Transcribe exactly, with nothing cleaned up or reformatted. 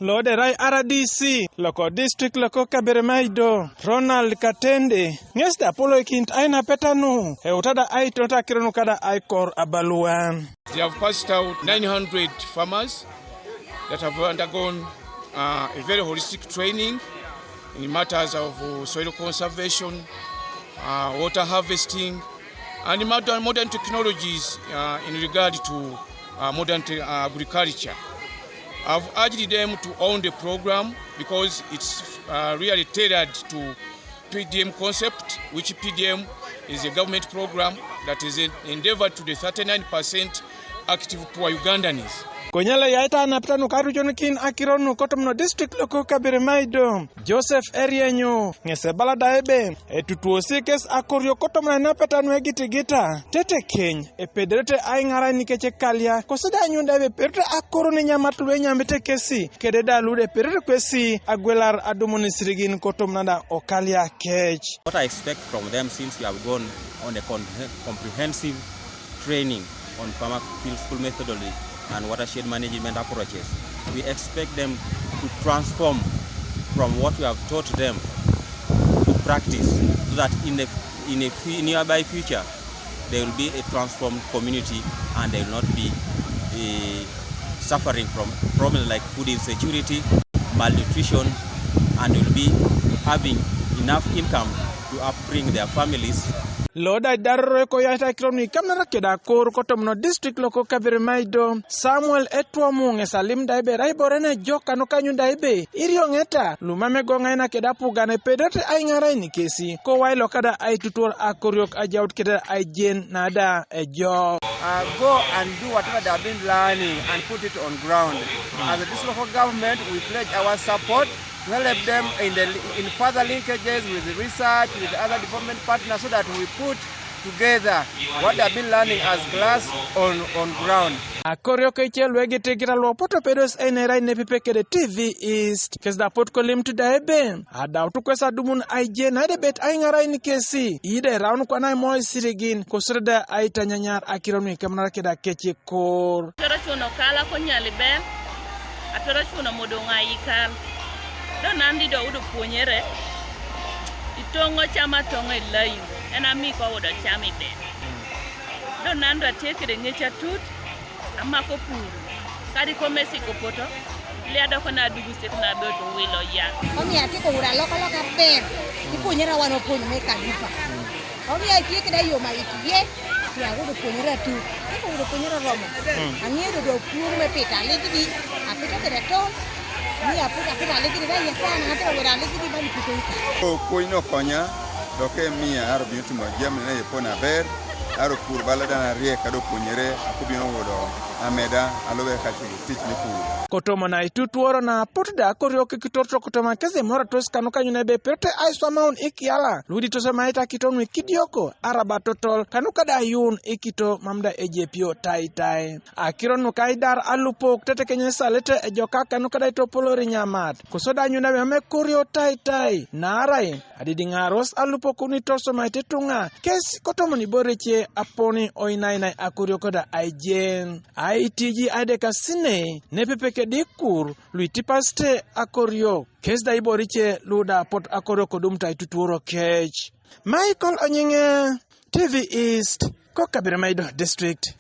Lo derai R D C loko district loko Kaberamaido, Ronald Katende, ŋes da apolo i kinit ainapeta nu, euta da aitonot akiro nu kada aikor abaluan. They have passed out nine hundred farmers that have undergone uh, a very holistic training in matters of uh, soil conservation, uh, water harvesting, and modern, modern technologies uh, in regard to uh, modern te- uh, agriculture. I've urged them to own the program because it's uh, really tailored to P D M concept, which P D M is a government program that is an endeavor to the thirty-nine percent active poor Ugandans. Konyele yaita anapita nu karuconikin akiro nu kotomono district loko Kaberamaido, Joseph Erienyo, ŋes ebala da ebe etutuosi kes akorio kotomono ainapeta nu egitigita, tetekeny epedorete aiŋarain kece kalia, kosodi anyun da ebe epedorete akoru ni nyamat lu enyamete kesi, kede da lu da epedorete kwesi agwelar adumun isirigin kotomono da okalia kec. What I expect from them, since we have gone on a con- comprehensive training on farmer field school methodology and watershed management approaches, we expect them to transform from what we have taught them to practice, so that in the in a fe- nearby future, they will be a transformed community and they will not be uh, suffering from problems like food insecurity, malnutrition, and will be having enough income to upbring their families. Lo da idaroro eko yaita akiro nu ikamanara keda akor kotomono district loko Kaberamaido, Samuel Etwomu, ŋes alim da ebe erai ibore ne ejok kanu kanyun da ebe irioŋeta lu mam egoŋaina keda apugan epedorete aiŋarain kesi, kowai loka da aitutuor akoriok ajaut kede aijen na da ejok. Uh, go and do whatever they have been learning and put it on ground. As a district local government, we pledge our support to help them in the in further linkages with the research, with other development partners, so that we put together what they have been learning as class on, on ground. Akoriok ece lu egitigita lu opotu pedos einera inepipe kede T V East, kes da apot kolim tu da ebe adautu kwes adumun aije naede bet aiŋarain kesi, ide raun kwana imo isirigin, kosodi da aitanyanyar akiro nu ikemanara keda kec kor. Atwero cuno kala ko nyalibel, atwero cuno modo ŋa yikal. Do nan di do wudo puonyere, itoŋo cam atoŋo i layu, en ami ko wudo cam i bel. Do nan do atye kede ŋec atut, amako pur, kadi ko mesi ko poto, liado ko na dugu sek na be to wilo ya. Omiyo atiko wudo alokaloka ber, ipuonyere wan opuonyo me kanifa. Omiyo atye kede yo ma itiye, pien awudo puonyere atut. Ka awudo puonyere oromo, aŋeyo dodo kwong me pito aligidi, apito kede tol, ni apito, apito aligidi, ba yesana, atye ka wiro aligidi ba lipito ika. Puony no konya, dok emiya aro bino timo jami na yepona aber, aro pur bala dana riek ado puonyere, ako bino wudo ameda, alube kacel tic me pur. Kotomo na itutworo na apot da akoriok i kitor to kotomo akezi moro tos kanu kanyun ebe pete ai swamaun i kiala, ludi toso ma ita kitonu i kidioko, araba totol, kanu kada ayun i kito mam da ejepio taitai. Akiro nu ka idar alupok tetekenye salete ejoka kanu kada itopolori nyamat, kosodi anyun ebe mam ekorio taitai, naarai adidiŋaros alupok ni toso ma itetuŋa, kes kotomon ibore ce aponi oinainai akoriok da aijen. Aitiji aidekasine nepepe kedi kur lu itipasite akoriok, kes da iborice lu da apot akoriok kodum ta itutuoro kec. Michael Onyiŋe, T V East, ko Kaberamaido District.